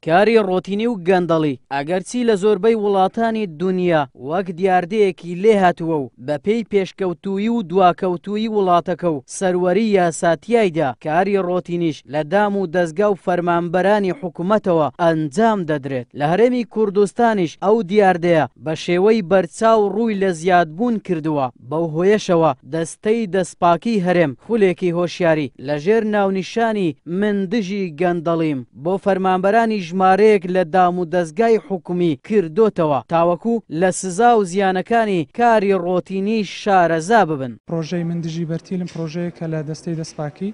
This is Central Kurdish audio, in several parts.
کاری ڕۆتینی و گەندەڵی ئەگەرچی لە زۆربەی وڵاتانی دونیا وەک دیاردەیەکی لێهاتووە و بەپێی پێشکەوتوویی و دواکەوتوویی وڵاتەکە و سەروەری یاسا تیایدا کاری ڕۆتینیش لە دام و دەزگا و فەرمانبەرانی حکومەتەوە ئەنجام دەدرێت، لە هەرێمی کوردستانیش ئەو دیاردەیە بە شێوەی بەرچاو ڕووی لە زیادبوون کردووە، بەو هۆیەشەوە دەستەی دەستپاکیی هەرێم خولێکی هۆشیاری لەژێر ناونیشانی من دژی گەندەڵیم بۆ فەرمانبەرانی ژمارەیەک لە دامودەزگای حکومی کردۆتەوە تاوەکو لە سزا و زیانەکانی کاری ڕۆتینی شارەزا ببن. پڕۆژەی من دژی بەرتیلم پڕۆژەیەکە لە دەستەی دەستپاکی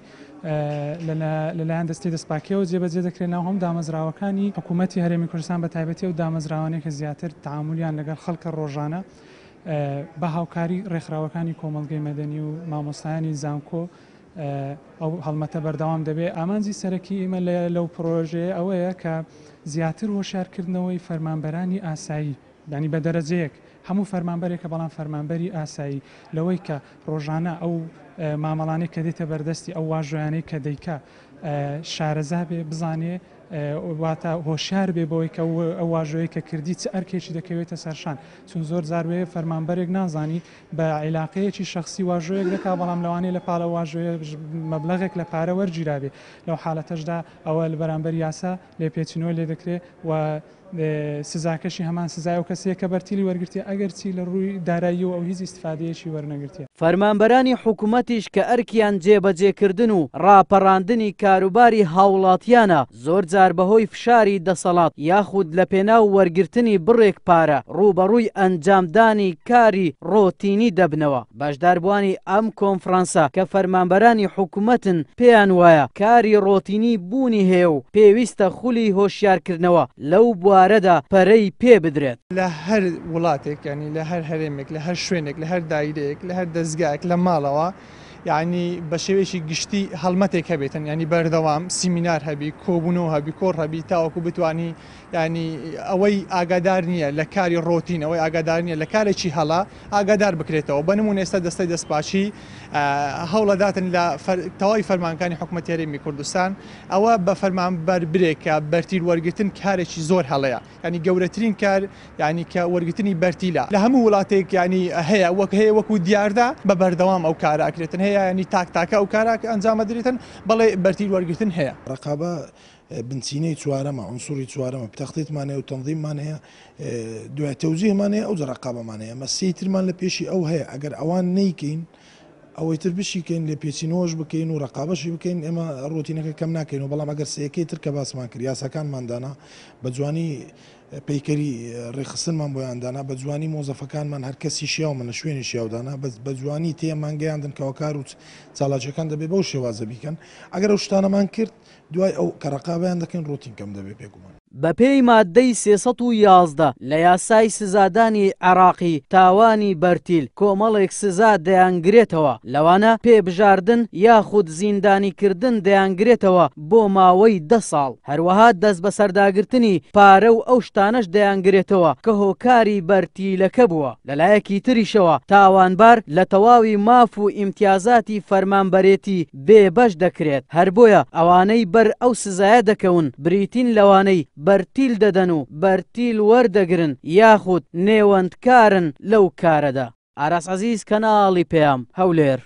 لەلایەن دەستەی دەستپاکییەوە جێبەجێ دەکرێت ناو هەموو دامەزراوەکانی حکوومەتی هەرێمی کوردستان بە تایبەتی ئەو دامەزراوانەی کە زیاتر تەعامولیان لەگەڵ خەڵکە ڕۆژانە بە هاوکاری ڕێکخراوەکانی کۆمەڵگەی مەدەنی و مامۆستایانی زانکۆ ئەو هەڵمەتە بەردەوام دەبێت. ئامانجی سەرەکی ئێمە لەو پڕۆژەیە ئەوەیە کە زیاتر هۆشیارکردنەوەی فەرمانبەرانی ئاسایی یانی بە دەرەجەیەک هەموو فەرمانبەرێکە بەڵام فەرمانبەری ئاسایی لەوەی کە ڕۆژانە ئەو مامەڵانەی کە دێتە بەردەستی ئەو واژۆیانەی کە دەیکا شارەزا بێ بزانێ واتە هۆشیار بێ بەوەی کە ئەو واژۆیەی کە کردی چ ئەرکێکی دەکەوێتە سەرشان چون زۆر جار وێ فەرمانبەرێک نازانی بە عیلاقەیەکی شەخسی واژۆیەک دەکا بەڵام لەوانەیە لە پاڵ ئەو واژۆیە مەبلەغێک لە پارە وەرگیرابێ لەو حالەتەشدا ئەوە لە بەرامبەر یاسا لێپێچینەوە لێ دەکرێ و سزاکەشی هەمان سزای ئەو کەسەیە کە بەرتیلی وەرگرتیە ئەگەرچی لە ڕووی داراییەوە ئەو هیچ ئیستفادەیەکی وەرنەگرتیە. فەرمانبەرانی حکومەتیش کە ئەرکیان جێبەجێکردن و ڕاپەڕاندنی کاروباری هاوڵاتیانە، زۆرجار بەهۆی فشاری دەسەڵات یاخود لەپێناو وەرگرتنی بڕێک پارە ڕووبەڕووی ئەنجامدانی کاری ڕۆتینی دەبنەوە. بەشداربووانی ئەم کۆنفرانسە کە فەرمانبەرانی حکومەتن پێیان وایە کاری ڕۆتینی بوونی هەیە و پێویستە خولی هۆشیارکردنەوە لەو بوارەدا پەرەی پێ بدرێت. لە هەر وڵاتێک یانی لە هەر هەرێمێک لە هەر شوێنێک لە هەر دایرەیەک لە هەر دەزگایەک لە ماڵەوە یانی بە شێوەیەکی گشتی هەڵمەتێک هەبێتن یانی بەردەوام سیمینار هەبی کۆبوونەوە هەبی کۆڕ هەبی تاوەکو بتوانی یانی ئەوەی ئاگادار نییە لە کاری ڕۆتین ئەوەی ئاگادار نییە لە کارێکی هەڵە ئاگادار بکرێتەوە بە نمونە ئێستا دەستەی دەستپاکی هەوڵەداتن لە تەواوی فەرمانکانی حکومەتی هەرێمی کوردستان ئەوە بە فەرمانبەر برێ کە بەرتیل وەرگرتن کارێکی زۆر هەڵەیە یانی گەورەترین کار یانی کە وەرگرتنی بەرتیلە لە هەموو وڵاتێک یانی هەیە وەک هەیە وەکو دیاردە بە بەردەوام ئەو کارە ئەکرێتن هەیە یانی تاک تاکە ئەو کارە ئەنجام ئەدرێتن بەڵێ بەرتیل وەرگرتن هەیە. ڕەقابە بنچینەی چوارەمە، عونسوڕی چوارەمە، تەختیتمان هەیە و تەنزیممان هەیە، دوای تەوجیهمان هەیە ئەوجا ڕەقابەمان هەیە، ئەمە سێی ترمان لە پێشی ئەو هەیە، ئەگەر ئەوان نەیکەین ئەوەی تر بشیکەین، لێپێچینەوەش بکەین و ڕەقابەشی بکەین، ئێمە ڕۆتینەکە کەم ناکەینەوە، بەڵام ئەگەر سێیەکەی تر کە باسمان کرد، یاساکانمان دانا، بە جوانی پەیکەری ڕێکخستنمان بۆیان دانا، بە جوانی مۆزەفەکانمان هەر کەسی شیاومان لە شوێنی شیاو دانا، بە جوانی تێمان گەیاندن کەوا کار و چالاکیەکان دەبێ بەو شێوازە بیکەن، ئەگەر ئەو شتانەمان کرد، دوای ئەو کە ڕەقابەیان دەکەین ڕۆتین کەم دەبێ بێگومان. بەپێی ماددەی 311 لە یاسای سزادانی عێراقی تاوانی بەرتیل کۆمەڵێک سزا دەیانگرێتەوە، لەوانە پێبژاردن یاخود زیندانیکردن دەیانگرێتەوە بۆ ماوەی دە ساڵ، هەروەها دەستبەسەرداگرتنی پارە و ئەو شتانەش دەیانگرێتەوە کە هۆکاری بەرتیلەکە بووە. لەلایەکی تریشەوە تاوانبار لە تەواوی ماف و ئیمتیازاتی فەرمانبەرێتی بێ بەش دەکرێت، هەر بۆیە ئەوانەی بەر ئەو سزایە دەکەون بریتین لەوانەی بەرتیل دەدەن و بەرتیل وەردەگرن یاخود نێوەندکارن لەو کارەدا. ئاراس عەزیز، کەناڵی پەیام، هەولێر.